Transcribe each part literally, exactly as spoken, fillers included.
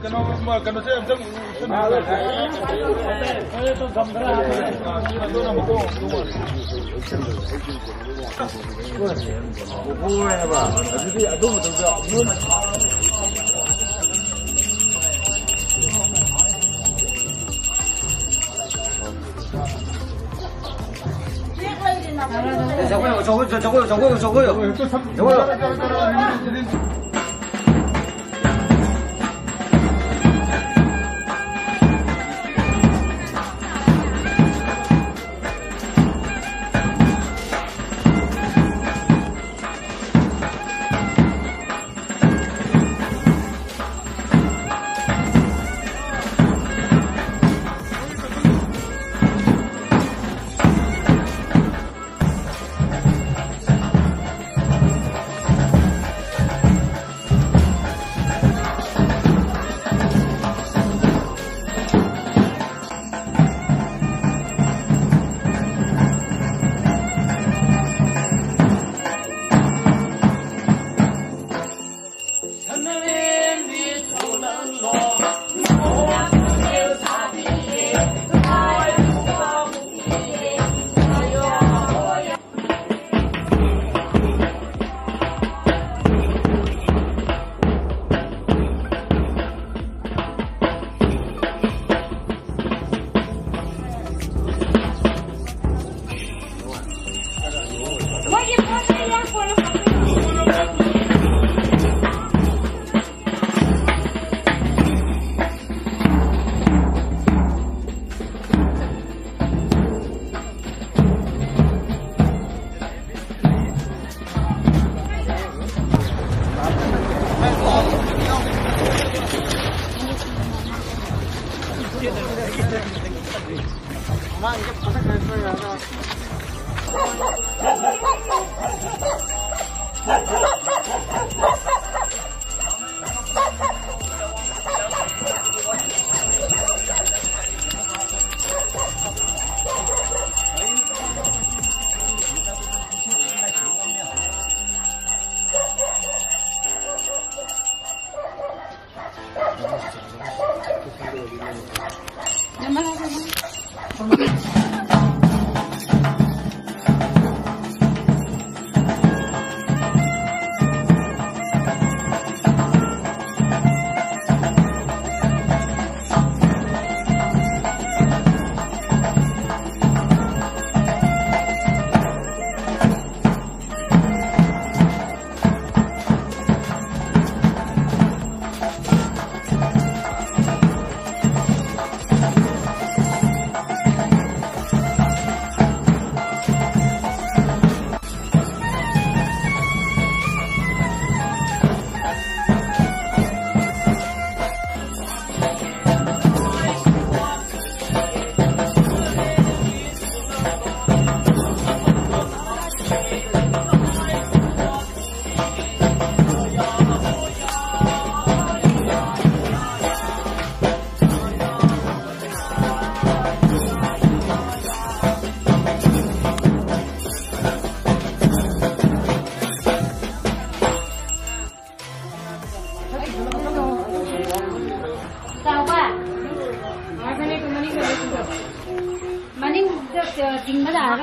ꯀꯩꯅꯣ, ꯀꯩꯅꯣꯁꯦ ꯑꯝꯇꯪ ꯎꯁꯟꯕꯤꯌꯨ꯫ ꯑꯗꯨꯗꯤ ꯑꯗꯨ ꯃꯇꯝꯗ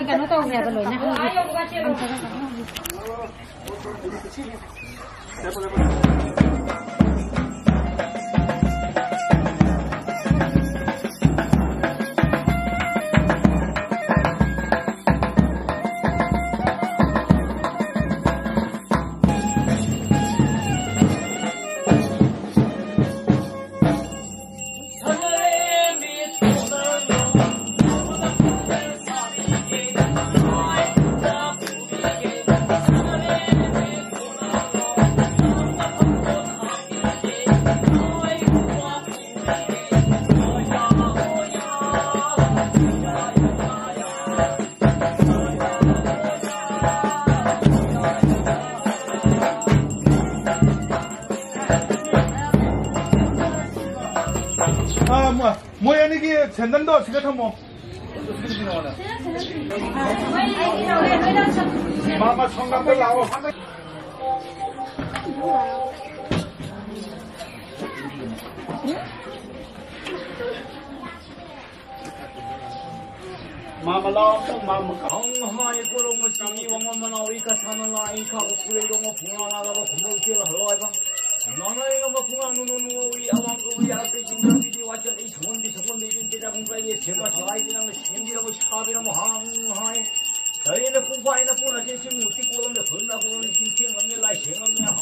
ꯀꯩꯅꯣ ꯇꯧꯈ꯭ꯔꯦꯕ ꯂꯣꯏꯅ꯫ ꯃꯣꯏ ꯑꯅꯤꯒꯤ ꯁꯦꯟꯗꯟꯗꯣ ꯁꯤꯗ ꯊꯝꯃꯣ꯫ ꯃꯥ, ꯃꯥ, ꯁꯣꯝ ꯅꯥꯀꯟ ꯂꯥꯛꯑꯣ꯫ ꯃꯥ, ꯃꯥ ꯂꯥꯛꯑꯣ, ꯃꯥ, ꯃꯥ꯫ ꯍꯪ ꯍꯥꯏ ꯀꯣꯔꯣ ꯃꯁꯤꯒꯤ ꯋꯥꯉꯣ ꯃꯅꯥꯎ ꯏ ꯀ ꯁꯥꯅ ꯂꯥ ꯏ ꯈꯥ ꯎ ꯀꯨꯔꯦ ꯔꯣ ꯃ ꯐꯨꯉꯥ ꯂꯥ ꯂꯥ ꯕ ꯈꯨꯃꯧ ꯆꯦꯜ ꯍꯜꯂꯣ ꯍꯥꯏꯕ꯫ ꯅꯥꯅ ꯏ ꯉꯝꯕ ꯐꯨꯉꯥ ꯅꯨ ꯅꯨ ꯅꯨ ꯏ ꯑꯋꯥꯡ ꯀꯧ ꯏ ꯑꯔ ꯄꯦ ꯆꯤꯡ ꯀ ꯄꯤ ꯗꯤ ꯋꯥ ꯆꯠ ꯏ ꯁꯣꯟ ꯕꯤ ꯁꯣꯟ ꯕꯤ ꯕꯤ ꯇꯦ ꯗ ꯀꯨꯡ ꯀ ꯏ ꯁꯦꯝꯕ ꯁꯥꯏ ꯗꯤ ꯅꯪꯅ ꯁꯦꯝꯕꯤꯔꯝꯃꯣ ꯁꯥꯕꯤꯔꯝꯃꯣ ꯍꯪ ꯍꯥꯏ꯫ ꯀꯔꯤꯅ ꯄꯨꯡꯐꯥꯏꯅ ꯄꯨꯅ ꯆꯦ ꯆꯤꯡ ꯃꯨꯔꯇꯤ ꯀꯣꯜꯂꯝꯗ ꯈꯨꯔꯨꯝꯅ ꯈꯨꯔꯨꯝ ꯆꯤꯡ ꯊꯦꯡꯂꯝꯅꯦ ꯂꯥꯏ ꯁꯦꯡꯂꯝꯅꯦ ꯍꯪ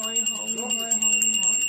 ꯍꯥꯏ ꯍꯪ ꯍꯥꯏ ꯍꯪ ꯍꯥꯏ꯫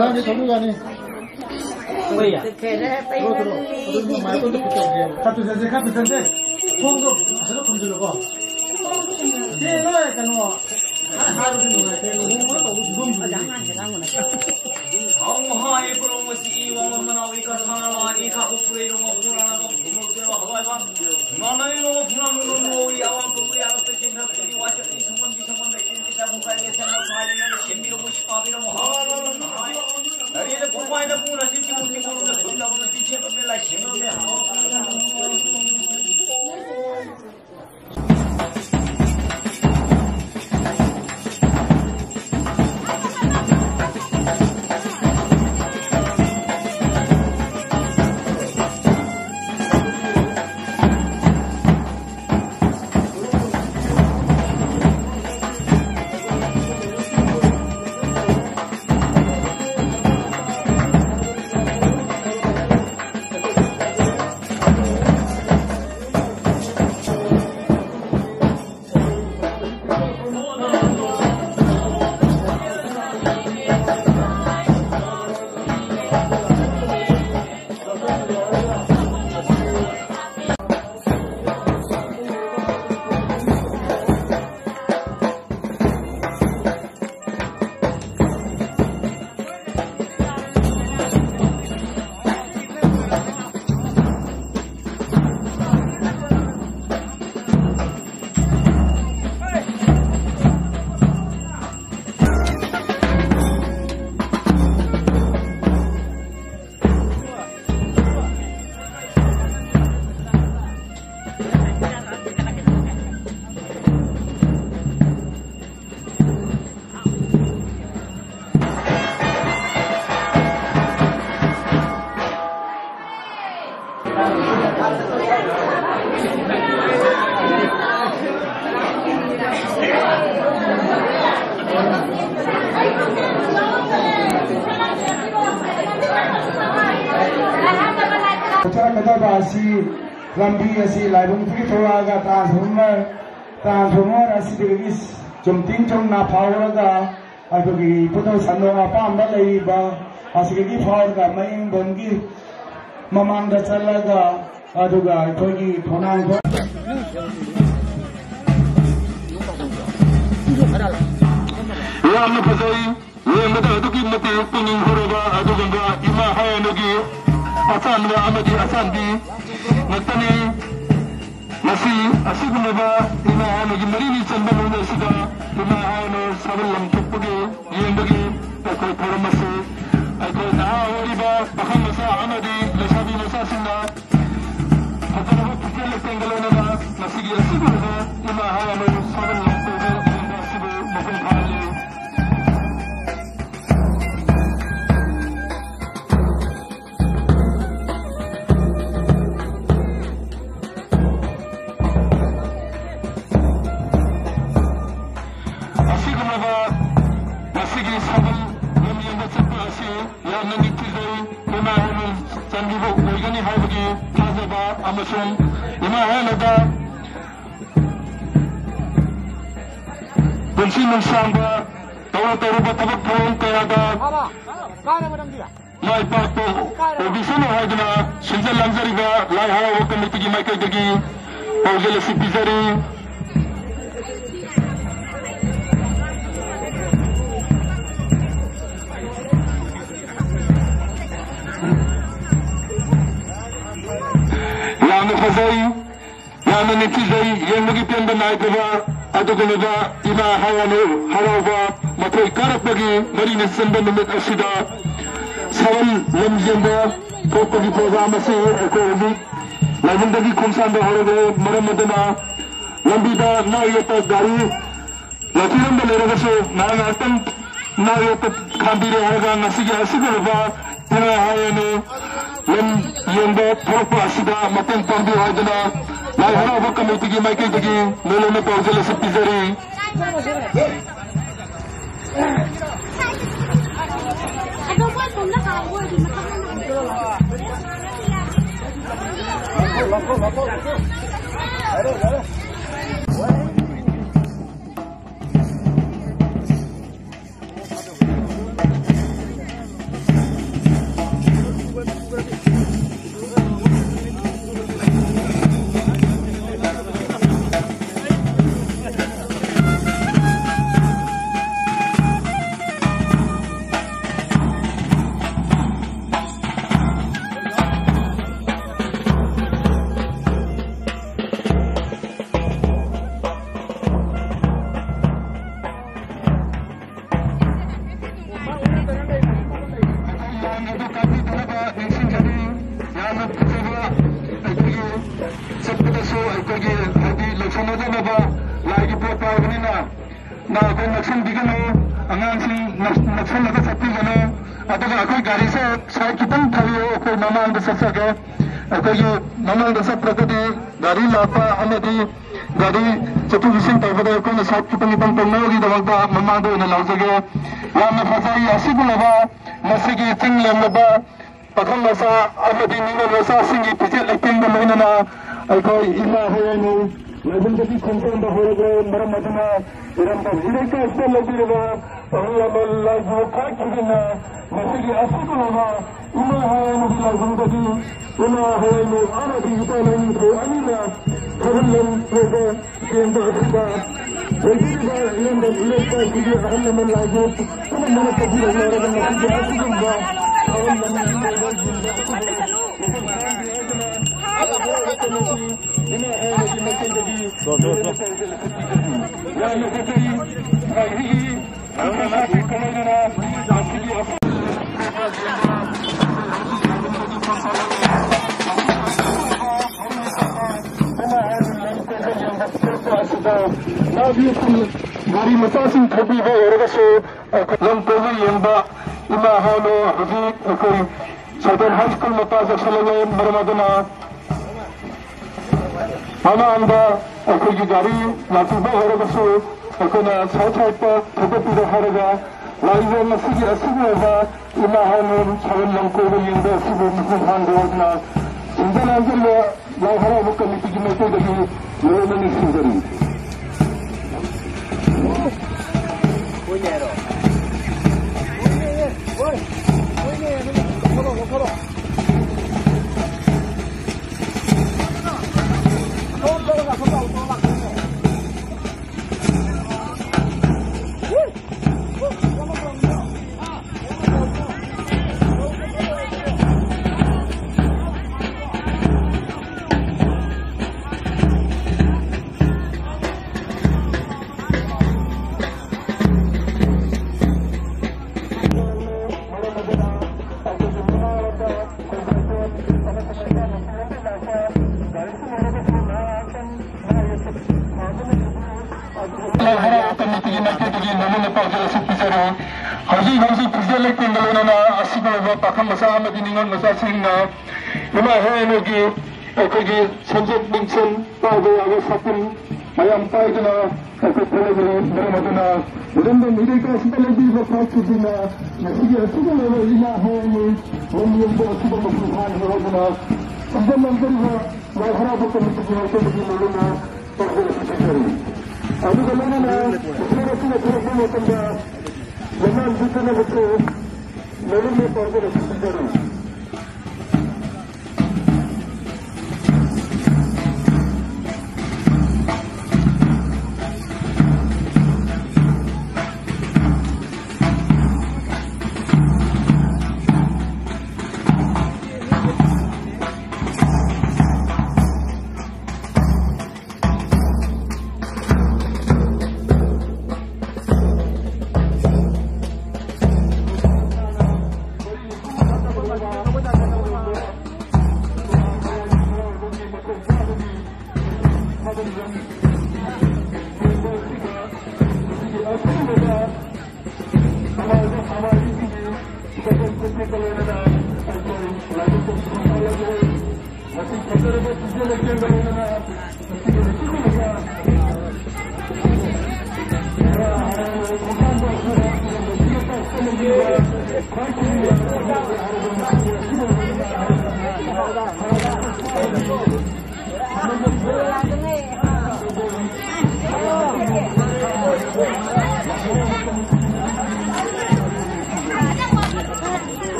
ꯅꯪꯗꯤ ꯊꯧꯕ ꯌꯥꯅꯤ꯫ ꯍꯣꯏ, ꯌꯥ꯫ ꯊꯣꯛꯂꯛꯑꯣ, ꯊꯣꯛꯂꯛꯑꯣ꯫ ꯑꯗꯨ ꯃꯥꯏꯛ ꯑꯝꯇ ꯐꯨꯠ ꯇꯧꯒꯦ꯫ ꯈꯔ ꯊꯨꯖꯟꯁꯦ, ꯈꯔ ꯊꯨꯖꯟꯁꯦ꯫ ꯊꯣꯡꯗꯣ ꯐꯖꯅ ꯈꯨꯝꯖꯤꯜꯂꯨꯀꯣ꯫ ꯁꯤ ꯅꯣꯏ ꯀꯩꯅꯣ ꯍꯥꯏꯕꯗꯤ ꯅꯨꯡꯉꯥꯏꯇꯦ꯫ ꯂꯨꯍꯣꯡꯕ ꯇꯧꯕ ꯐꯤꯕꯝꯗꯨꯗꯤ꯫ ꯑꯉꯥꯡꯁꯦ ꯉꯥꯡꯕ ꯅꯠꯇꯦ꯫ ꯆꯠꯊꯔꯛꯀꯗꯕ ꯑꯁꯤ ꯂꯝꯕꯤ ꯑꯁꯤ ꯂꯥꯏꯕꯨꯡꯗꯒꯤ ꯊꯣꯛꯂꯛꯑꯒ ꯇ꯭ꯔꯥꯟꯁꯐꯣꯔꯃꯔ, ꯇ꯭ꯔꯥꯟꯁꯐꯣꯔꯃꯔ ꯑꯁꯤꯗꯒꯤ ꯆꯨꯝꯇꯤꯡ ꯆꯨꯝꯅ ꯐꯥꯎꯔꯒ ꯑꯩꯈꯣꯏꯒꯤ ꯏꯄꯨꯙꯧ ꯁꯟꯗꯣꯡ ꯑꯄꯥꯝꯕ ꯂꯩꯔꯤꯕ ꯑꯁꯤꯗꯒꯤ ꯐꯥꯎꯔꯒ ꯃꯌꯦꯡꯕꯝꯒꯤ ꯃꯃꯥꯡꯗ ꯆꯠꯂꯒ, ꯑꯗꯨꯒ ꯑꯩꯈꯣꯏꯒꯤ ꯄꯣꯅꯥꯡ ꯌꯥꯝꯅ ꯐꯖꯩ꯫ ꯌꯦꯡꯕꯗ ꯑꯗꯨꯛꯀꯤ ꯃꯇꯤꯛ ꯄꯨꯛꯅꯤꯡ ꯍꯨꯔꯕ ꯑꯗꯨꯒꯨꯝꯕ ꯏꯃꯥ ꯍꯥꯏꯅꯒꯤ ꯑꯆꯥꯟꯕ ꯑꯃꯗꯤ ꯑꯆꯥꯟꯕꯤ ꯉꯥꯛꯇꯅꯤ꯫ ꯉꯁꯤ ꯑꯁꯤꯒꯨꯝꯂꯕ ꯏꯃꯥ ꯍꯥꯏꯅꯒꯤ ꯃꯔꯤꯅꯤ ꯆꯟꯕ ꯅꯨꯃꯤꯠ ꯑꯁꯤꯗ ꯏꯃꯥ ꯍꯥꯏꯅ ꯁꯥꯕꯜ ꯂꯝꯊꯣꯛꯄꯒꯤ ꯌꯦꯡꯕꯒꯤ ꯑꯩꯈꯣꯏ ꯊꯧꯔꯝ ꯑꯁꯤ ꯑꯩꯈꯣꯏ ꯅꯍꯥ ꯑꯣꯏꯔꯤꯕ ꯄꯥꯈꯪ ꯃꯆꯥ ꯑꯃꯗꯤ ꯂꯩꯁꯥꯕꯤ ꯃꯆꯥꯁꯤꯡꯅ ꯐꯖꯔꯕ ꯐꯤꯖꯦꯜ ꯂꯩꯇꯦꯡꯒ ꯂꯣꯏꯅꯅ ꯉꯁꯤꯒꯤ ꯑꯁꯤꯒꯨꯝꯂꯕ ꯏꯃꯥ ꯍꯥꯏꯅ ꯁꯥꯕꯜ ꯂꯝꯊꯣꯛꯄ ꯌꯦꯡꯕ ꯑꯁꯤꯕꯨ ꯃꯄꯨꯡ ꯐꯥꯍꯜꯂꯤ꯫ ꯑꯁꯤꯒꯨꯝꯂꯕ ꯉꯁꯤꯒꯤ ꯁꯥꯕꯜ ꯂꯝ ꯌꯦꯡꯕ ꯆꯠꯄ ꯑꯁꯤ ꯌꯥꯝꯅ ꯅꯤꯡꯊꯤꯖꯩ꯫ ꯏꯃꯥ ꯍꯥꯏꯅ ꯆꯟꯕꯤꯕ ꯑꯣꯏꯒꯅꯤ ꯍꯥꯏꯕꯒꯤ ꯊꯥꯖꯕ ꯑꯃꯁꯨꯡ ꯏꯃꯥ ꯍꯥꯏꯅꯗ ꯄꯨꯟꯁꯤ ꯅꯨꯡꯁꯥꯡꯕ ꯇꯧꯔꯨ ꯇꯧꯔꯨꯕ ꯊꯕꯛ ꯊꯧꯔꯝ ꯀꯌꯥꯗ ꯃꯥꯏ ꯄꯥꯛꯄ ꯑꯣꯏꯕꯤꯁꯅꯨ ꯍꯥꯏꯗꯨꯅ ꯁꯤꯟꯖ ꯂꯥꯡꯖꯔꯤꯕ ꯂꯥꯏ ꯍꯔꯥꯎꯕ ꯀꯃꯤꯇꯤꯒꯤ ꯃꯥꯏꯀꯩꯗꯒꯤ ꯄꯥꯎꯖꯦꯜ ꯑꯁꯤ ꯄꯤꯖꯔꯤ꯫ ꯌꯥꯝꯅ ꯐꯖꯩ꯫ ꯌꯥꯝꯅ ꯅꯤꯡꯊꯤꯖꯩ꯫ ꯌꯦꯡꯕꯒꯤ ꯄꯦꯟꯕ ꯅꯥꯏꯗꯕ ꯑꯗꯨꯒꯨꯝꯂꯕ ꯏꯃꯥ ꯍꯥꯏꯋꯥꯅꯨ ꯍꯔꯥꯎꯕ ꯃꯊꯣꯏ ꯀꯥꯔꯛꯄꯒꯤ ꯃꯔꯤꯅꯤ ꯆꯟꯕ ꯅꯨꯃꯤꯠ ꯑꯁꯤꯗ ꯁꯥꯕꯜ ꯂꯝ ꯌꯦꯡꯕ ꯊꯣꯛꯄꯒꯤ ꯄ꯭ꯔꯣꯒ꯭ꯔꯥꯝ ꯑꯁꯤ ꯑꯩꯈꯣꯏ ꯍꯧꯖꯤꯛ ꯂꯥꯏꯕꯨꯡꯗꯒꯤ ꯈꯣꯡꯁꯥꯟꯕ ꯍꯧꯔꯒꯦ꯫ ꯃꯔꯝ ꯑꯗꯨꯅ ꯂꯝꯕꯤꯗ ꯅꯥꯛ ꯌꯦꯠꯇ ꯒꯥꯔꯤ ꯂꯥꯛꯄꯤꯔꯝꯕ ꯂꯩꯔꯒꯁꯨ ꯉꯥꯏꯍꯥꯛ ꯉꯥꯏꯍꯥꯛꯇꯪ ꯅꯥꯛ ꯌꯦꯠꯇ ꯈꯥꯝꯕꯤꯔꯦ ꯍꯥꯏꯔꯒ ꯉꯁꯤꯒꯤ ꯑꯁꯤꯒꯨꯝꯂꯕ ꯏꯃꯥ ꯍꯥꯏꯋꯥꯅꯨ ꯂꯝ ꯌꯦꯡꯕ ꯊꯣꯛꯂꯛꯄ ꯑꯁꯤꯗ ꯃꯇꯦꯡ ꯄꯥꯡꯕꯤꯌꯨ ꯍꯥꯏꯗꯨꯅ ꯂꯥꯏ ꯍꯔꯥꯎꯕ ꯀꯃꯤꯇꯤꯒꯤ ꯃꯥꯏꯀꯩꯗꯒꯤ ꯅꯣꯂꯨꯛꯅ ꯄꯥꯎꯖꯦꯜ ꯑꯁꯤ ꯄꯤꯖꯔꯤ꯫ ꯑꯩꯈꯣꯏꯒꯤ ꯍꯥꯏꯗꯤ ꯂꯣꯏꯁꯤꯟꯅꯗꯅꯕ ꯂꯥꯏꯒꯤ ꯄꯣꯠ ꯄꯥꯏꯕꯅꯤꯅ ꯅꯥ ꯑꯩꯈꯣꯏ ꯅꯛꯁꯟꯕꯤꯒꯅꯨ, ꯑꯉꯥꯡꯁꯤꯡ ꯅꯛ-, ꯅꯛꯁꯜꯂꯒ ꯆꯠꯄꯤꯒꯅꯨ꯫ ꯑꯗꯨꯒ ꯑꯩꯈꯣꯏ ꯒꯥꯔꯤꯁꯦ ꯁꯥꯏꯠ ꯈꯤꯇꯪ ꯊꯥꯕꯤꯌꯨ, ꯑꯩꯈꯣꯏ ꯃꯃꯥꯡꯗ ꯆꯠꯆꯒꯦ꯫ ꯑꯩꯈꯣꯏꯒꯤ ꯃꯃꯥꯡꯗ ꯆꯠꯇ꯭ꯔꯒꯗꯤ ꯒꯥꯔꯤ ꯂꯥꯛꯄ ꯑꯃꯗꯤ ꯒꯥꯔꯤ ꯆꯠꯊꯣꯛ ꯆꯠꯁꯤꯟ ꯇꯧꯕꯗ ꯑꯩꯈꯣꯏꯅ ꯁꯥꯏꯠ ꯈꯤꯇꯪ ꯈꯤꯇꯪ ꯇꯧꯅꯕꯒꯤꯗꯃꯛꯇ ꯃꯃꯥꯡꯗ ꯑꯣꯏꯅ ꯂꯥꯎꯖꯒꯦ꯫ ꯌꯥꯝꯅ ꯐꯖꯩ ꯑꯁꯤꯒꯨꯝꯂꯕ ꯃꯁꯤꯒꯤ ꯆꯤꯡ ꯂꯦꯝꯂꯕ ꯄꯥꯈꯪ ꯃꯆꯥ ꯑꯃꯗꯤ ꯅꯤꯉꯣꯜ ꯃꯆꯥꯁꯤꯡꯒꯤ ꯐꯤꯖꯦꯠ ꯂꯩꯇꯦꯡꯒ ꯂꯣꯏꯅꯅ ꯑꯩꯈꯣꯏ ꯏꯃꯥ ꯍꯣꯏ ꯑꯅꯤ ꯂꯥꯏꯕꯨꯡꯗꯒꯤ ꯈꯣꯡꯖꯣꯝꯗ ꯍꯧꯔꯒ ꯃꯔꯝ ꯑꯗꯨꯅ ꯏꯔꯝꯗꯝ ꯏꯔꯩꯀꯥꯏꯁꯤꯗ ꯂꯧꯕꯤꯔꯕ ꯑꯍꯜ ꯂꯃꯟ ꯂꯥꯏꯕꯨ ꯈꯥꯛꯈꯤꯗꯨꯅ ꯃꯁꯤꯒꯤ ꯑꯁꯤꯒꯨꯝꯂꯕ ꯏꯃꯥ ꯍꯣꯏ ꯑꯅꯤꯒꯤ ꯂꯥꯏꯕꯨꯡꯗꯒꯤ ꯏꯃꯥ ꯍꯣꯏ ꯑꯅꯤ ꯑꯃꯗꯤ ꯏꯄꯥ ꯂꯥꯏꯅꯤꯡꯊꯧ ꯑꯅꯤꯅ ꯊꯧꯒꯜꯂꯝ ꯄꯨꯕ ꯌꯦꯡꯕ ꯑꯁꯤꯗ ꯂꯩꯕꯤꯔꯤꯕ ꯏꯔꯝꯗꯝ ꯏꯔꯩꯀꯥꯏꯁꯤꯒꯤ ꯑꯍꯜ ꯂꯃꯟ ꯂꯥꯏꯕꯨ ꯄꯨꯝꯅꯃꯛꯅ ꯇꯧꯕꯤꯔꯛꯂꯔꯕ ꯉꯁꯤꯒꯤ ꯑꯁꯤꯒꯨꯝꯕ ꯊꯧꯔꯝ ꯑꯃ ꯂꯩꯕ ꯌꯦꯡꯕ ꯑꯁꯤꯕꯨ ꯃꯄꯨꯡ ꯐꯥꯍꯟꯕ ꯍꯥꯏꯗꯅ ꯍꯥꯏꯔꯤꯕ ꯍꯥꯏꯔꯤꯕ ꯏꯃꯥ ꯍꯣꯏꯒꯤ ꯃꯥꯏꯀꯩꯗꯒꯤ ꯂꯣꯏꯅ ꯇꯧꯖꯔꯛꯄ ꯌꯥꯝꯅ ꯐꯖꯩ꯫ ꯉꯁꯤꯒꯤ ꯒꯥꯔꯤ ꯃꯆꯥꯁꯤꯡ ꯊꯧꯕꯤꯕ ꯑꯣꯏꯔꯒꯁꯨ, ꯂꯝ ꯀꯣꯏꯕ ꯌꯦꯡꯕ ꯏꯃꯥ ꯍꯥꯏꯅ ꯍꯧꯖꯤꯛ ꯑꯩꯈꯣꯏ ꯁꯥꯏꯀꯜ ꯍꯥꯏ ꯁ꯭ꯀꯨꯜ ꯃꯄꯥ ꯆꯠꯁꯤꯜꯂꯒ ꯃꯔꯝ ꯑꯗꯨꯅ ꯃꯃꯥꯡꯗ ꯑꯩꯈꯣꯏꯒꯤ ꯒꯥꯔꯤ ꯂꯥꯛꯄꯤꯕ ꯑꯣꯏꯔꯒꯁꯨ ꯑꯩꯈꯣꯏꯅ ꯁꯥꯏꯠ ꯁꯥꯏꯠꯇ ꯊꯧꯒꯠꯄꯤꯔꯣ ꯍꯥꯏꯔꯒ ꯂꯥꯛꯏꯕ ꯉꯁꯤꯒꯤ ꯑꯁꯤꯒꯤ ꯑꯣꯏꯕ ꯏꯃꯥ ꯍꯥꯏꯅ ꯁꯥꯏꯀꯜ ꯂꯝ ꯀꯣꯏꯕ ꯌꯦꯡꯕ ꯑꯁꯤꯕꯨ ꯃꯄꯨꯡ ꯐꯥꯍꯟꯕ ꯑꯣꯏꯗꯨꯅ ꯁꯤꯟꯖ ꯂꯥꯡꯖꯕ ꯂꯥꯏ ꯍꯔꯥꯎꯕ ꯀꯃꯤꯇꯤꯒꯤ ꯃꯥꯏꯀꯩꯗꯒꯤ ꯂꯣꯏꯅ ꯅꯤꯡꯁꯤꯡꯖꯔꯤ꯫ ꯄꯥꯎꯖꯦꯜ ꯑꯁꯤ ꯄꯤꯖꯔꯤ꯫ ꯍꯧꯖꯤꯛ ꯍꯧꯖꯤꯛ ꯐꯤꯖꯦꯜ ꯂꯩꯇꯦꯡꯒ ꯂꯣꯏꯅꯅ ꯑꯁꯤꯒꯨꯝꯂꯕ ꯄꯥꯈꯪ ꯃꯆꯥ ꯑꯃꯗꯤ ꯅꯤꯉꯣꯜ ꯃꯆꯥꯁꯤꯡꯅ ꯏꯃꯥ ꯏꯍꯦꯟ ꯑꯃꯒꯤ ꯑꯩꯈꯣꯏꯒꯤ ꯁꯦꯟꯖꯦꯠ ꯅꯨꯡꯁꯦꯟ ꯄꯥꯏꯕ ꯌꯥꯕ ꯁꯥꯇꯤꯟ ꯃꯌꯥꯝ ꯄꯥꯏꯗꯨꯅ ꯑꯩꯈꯣꯏ ꯊꯣꯛꯂꯛꯂꯤ꯫ ꯃꯔꯝ ꯑꯗꯨꯅ ꯏꯔꯝꯗꯝ ꯏꯔꯩꯀꯥꯏꯁꯤꯗ ꯂꯩꯕꯤꯔꯤꯕ ꯐꯥꯎꯁꯤꯡꯁꯤꯅ ꯉꯁꯤꯒꯤ ꯑꯁꯤꯒꯨꯝꯂꯕ ꯏꯃꯥ ꯏꯍꯦꯟ ꯑꯃꯒꯤ ꯂꯝ ꯌꯦꯡꯕ ꯑꯁꯤꯗ ꯃꯄꯨꯡ ꯐꯥꯍꯟꯕ ꯑꯣꯏꯗꯨꯅ ꯈꯨꯟꯖꯟ ꯂꯝꯖꯤꯡꯕ ꯂꯥꯏ ꯍꯔꯥꯎꯕ ꯀꯃꯤꯇꯤꯒꯤ ꯃꯥꯏꯀꯩꯗꯒꯤ ꯃꯔꯨꯞꯅ ꯄꯥꯎꯖꯦꯜ ꯑꯁꯤ ꯄꯤꯖꯔꯤ꯫ ꯑꯗꯨꯒ ꯂꯣꯏꯅꯅ ꯃꯤꯁꯅꯔꯤ ꯑꯁꯤꯅ ꯊꯣꯛꯂꯛꯄ ꯃꯇꯝꯗ ꯂꯝꯃꯥꯟ ꯄꯤꯗꯅꯕꯁꯨ ꯃꯔꯨꯞꯅ ꯄꯥꯎꯖꯦꯜ ꯑꯁꯤ ꯄꯤꯖꯔꯤ꯫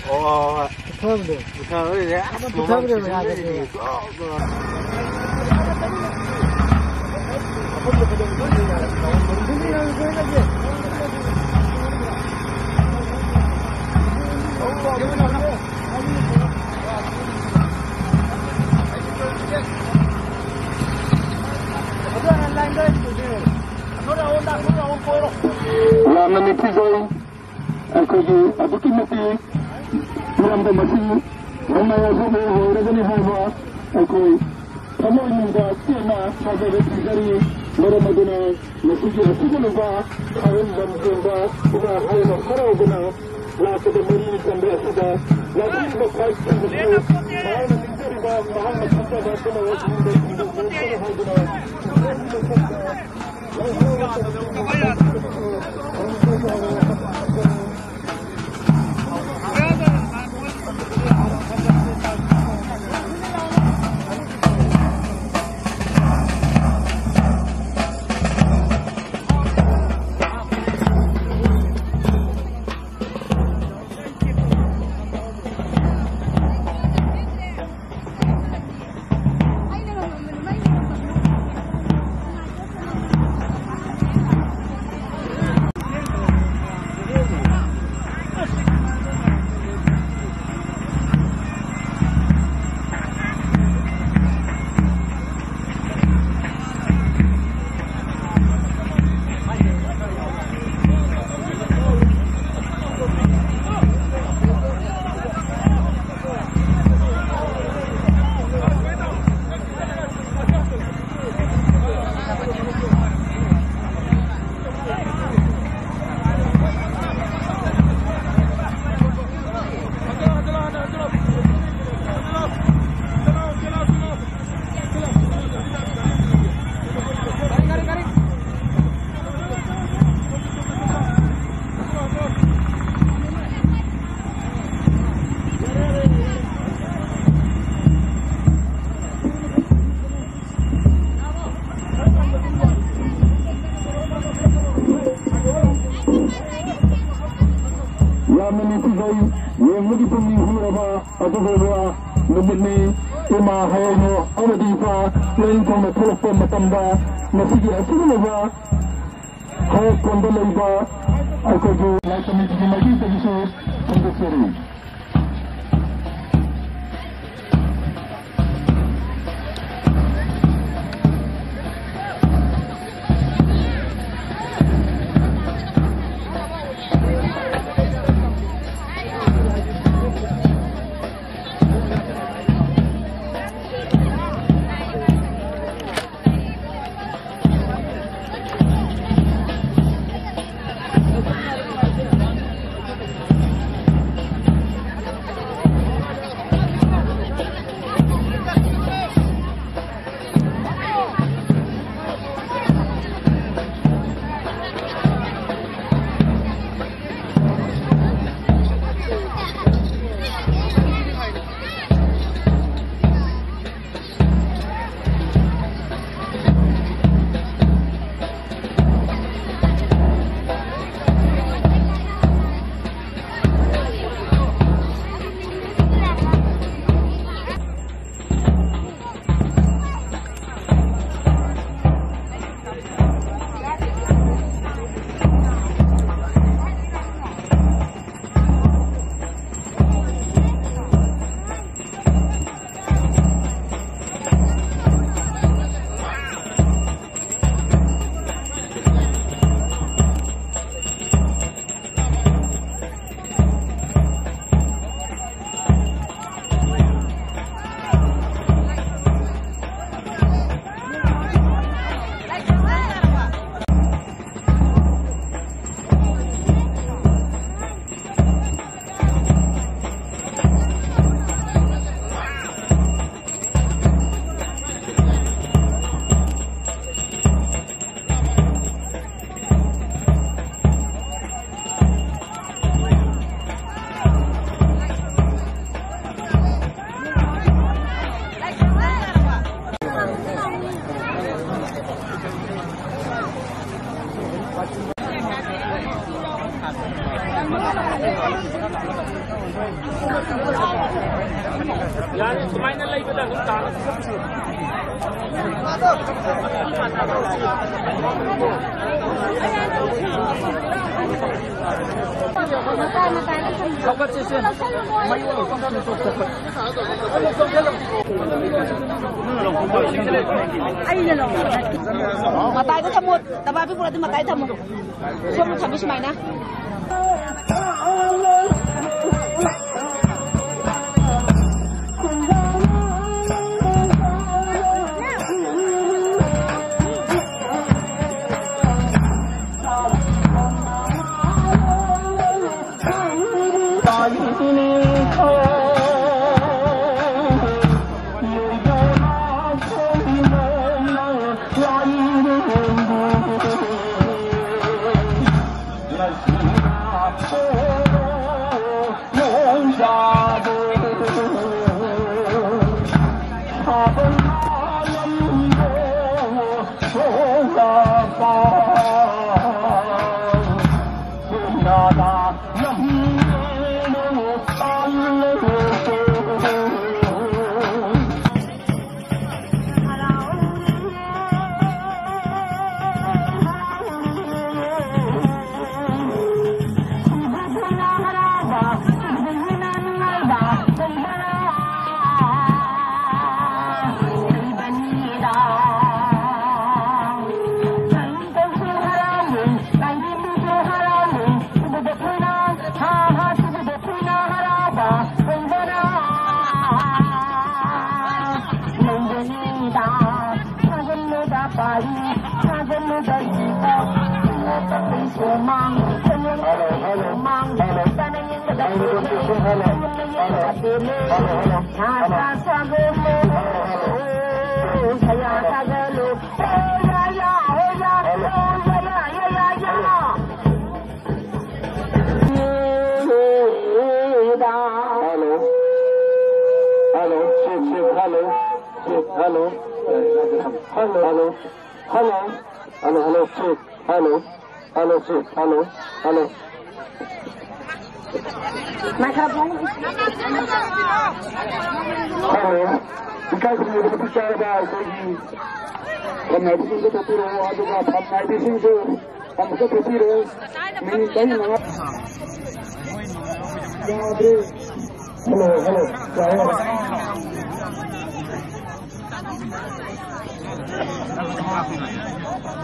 ꯑꯣ, ꯄꯤꯊꯕꯗꯣ꯫ ꯄꯤꯊꯕꯗꯣ, ꯑꯁ, ꯄꯤꯊꯕꯗꯣ ꯃꯃꯥꯡ ꯌꯥꯗꯕꯅꯦꯕ꯫ ꯁꯤꯖꯟꯗꯗꯤ ꯒꯣꯜ ꯒꯣꯜ꯫ ꯑꯗꯨ online ꯗ ꯑꯣꯏꯅ ꯇꯧꯁꯦ꯫ ꯑꯩꯈꯣꯏꯒꯤ ꯑꯗꯨꯛꯀꯤ ꯃꯇꯤꯛ ꯏꯔꯝꯗꯝ ꯑꯁꯤ ꯅꯣꯡꯃꯩ ꯑꯁꯤ ꯑꯣꯏꯔꯒꯅꯤ ꯍꯥꯏꯕ ꯑꯩꯈꯣꯏ ꯊꯃꯣꯏꯅꯨꯡꯗ ꯆꯦꯠꯅ ꯊꯥꯖꯕ ꯊꯝꯖꯔꯤ꯫ ꯃꯔꯝ ꯑꯗꯨꯅ ꯃꯁꯤꯒꯤ ꯑꯁꯤꯒꯨꯝꯂꯕ ꯊꯥꯕꯜ ꯂꯝ ꯆꯦꯟꯕ ꯏꯃꯥ ꯍꯥꯏꯅ ꯍꯔꯥꯎꯕꯅ ꯂꯥꯛꯄꯗ ꯃꯔꯤ ꯆꯟꯕ ꯑꯁꯤꯗ ꯂꯥꯛꯄꯤꯔꯤꯕ ꯈ꯭ꯋꯥꯏꯁꯤꯡꯕꯁꯤꯁꯨ ꯃꯍꯥꯛꯅ ꯅꯤꯡꯖꯔꯤꯕ ꯃꯍꯥꯛꯅ ꯈꯟꯖꯕ ꯄꯨꯝꯅꯃꯛ ꯍꯥꯏꯗꯨꯅ ꯌꯥꯝꯅ ꯅꯨꯡꯁꯤꯖꯩ꯫ ꯌꯦꯡꯕꯒꯤ ꯄꯨꯛꯅꯤꯡ ꯍꯨꯔꯕ ꯑꯗꯨꯒꯨꯝꯕ ꯅꯨꯃꯤꯠꯅꯤ꯫ ꯏꯃꯥ ꯍꯥꯏꯔꯤꯕ ꯑꯃꯗꯤ ꯏꯄꯥ ꯂꯥꯏꯅꯤꯡꯊꯧꯅ ꯊꯣꯛꯂꯛꯄ ꯃꯇꯝꯗ ꯃꯁꯤꯒꯤ ꯑꯁꯤꯒꯨꯝꯂꯕ ꯍꯧꯔꯛꯐꯝꯗ ꯂꯩꯕ ꯑꯩꯈꯣꯏꯒꯤ ꯂꯥꯏ ꯀꯃꯤꯇꯤꯒꯤ ꯃꯥꯏꯀꯩꯗꯒꯤꯁꯨ ꯐꯣꯡꯗꯣꯛꯆꯔꯤ꯫ ꯌꯥꯔꯦ, ꯁꯨꯃꯥꯏꯅ ꯂꯩꯕꯗ ꯑꯗꯨꯝ ꯇꯥꯔꯣ꯫ ꯍꯧꯒꯠꯁꯦ, ꯁꯦ꯫ ꯃꯌꯣꯜ꯫ ꯑꯩꯅ ꯂꯧꯕ ꯅꯠꯇꯦ꯫ ꯃꯇꯥꯏꯗ ꯊꯝꯃꯣ꯫ ꯇꯕꯥꯕꯤ ꯄꯨꯔꯛꯑꯗꯤ ꯃꯇꯥꯏꯗ ꯊꯝꯃꯣ꯫ ꯁꯣꯝꯗ ꯊꯝꯃꯤ ꯁꯨꯃꯥꯏꯅ꯫ Hello. Hello. Check, check. Hello. Check. Hello. Hello. Hello. Hello. Hello. Hello. Check. Hello. Hello. Check. Hello. Hello. Microphone. Hello. ꯏꯀꯥꯏ ꯈꯨꯝꯅꯕ ꯃꯇꯤꯛ ꯆꯥꯔꯕ ꯑꯩꯈꯣꯏꯒꯤ ꯐꯝꯅꯥꯏꯕꯁꯤꯡꯗ ꯊꯣꯛꯄꯤꯔꯛꯑꯣ, ꯑꯗꯨꯒ ꯐꯝꯅꯥꯏꯕꯤꯁꯤꯡꯁꯨ ꯑꯃꯨꯛꯇ ꯊꯣꯛꯄꯤꯔꯛꯑꯣ꯫ ꯃꯤꯅꯤꯠ ꯇꯔꯥꯃꯉꯥ꯫ ꯌꯥꯗ꯭ꯔꯦ꯫ Hello, hello. ꯌꯥꯔꯦ, ꯌꯥꯔꯦ꯫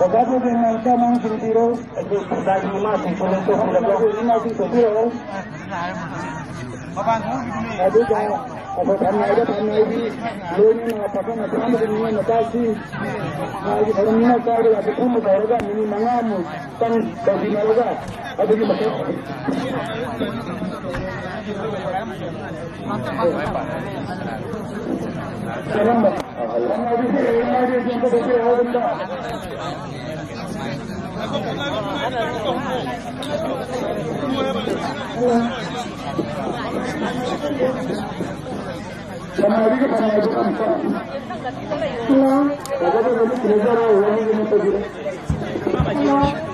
ꯑꯣꯖꯥ ꯒꯣꯕꯤꯟꯗ ꯑꯃꯨꯛꯇ ꯑꯉꯥꯡꯁꯤꯡ ꯄꯤꯔꯣ꯫ ꯑꯗꯨ ꯄꯨꯖꯥꯒꯤ ꯏꯃꯥꯁꯤꯡꯁꯨ ꯂꯦꯡꯊꯣꯛꯄꯤꯔꯒ ꯏꯃꯥꯁꯤꯡ ꯊꯣꯛꯄꯤꯔꯛꯑꯣ꯫ ꯑꯗꯨꯒ ꯑꯩꯈꯣꯏ ꯐꯝꯅꯥꯏꯕ ꯐꯝꯅꯥꯏꯕꯤ ꯂꯣꯏꯅꯅ ꯄꯥꯈꯪ ꯃꯆꯥ ꯑꯃꯗꯤ ꯅꯤꯉꯣꯜ ꯃꯆꯥꯁꯤꯡ ꯃꯥꯒꯤ ꯊꯧꯔꯝꯅꯤꯅ ꯆꯥꯕ ꯌꯥꯕ ꯄꯨꯝꯅ ꯇꯧꯔꯒ ꯃꯤꯅꯤꯠ ꯃꯉꯥꯃꯨꯛꯇꯪ ꯇꯧꯕꯤꯅꯔꯒ ꯑꯗꯨꯒꯤ ꯃꯊꯛ ꯐꯝꯅꯥꯏꯕꯤꯒ ꯐꯝꯅꯥꯏꯕꯒ ꯑꯝꯇ꯫ ꯍꯜꯂꯣ꯫ ꯍꯜꯂꯣ꯫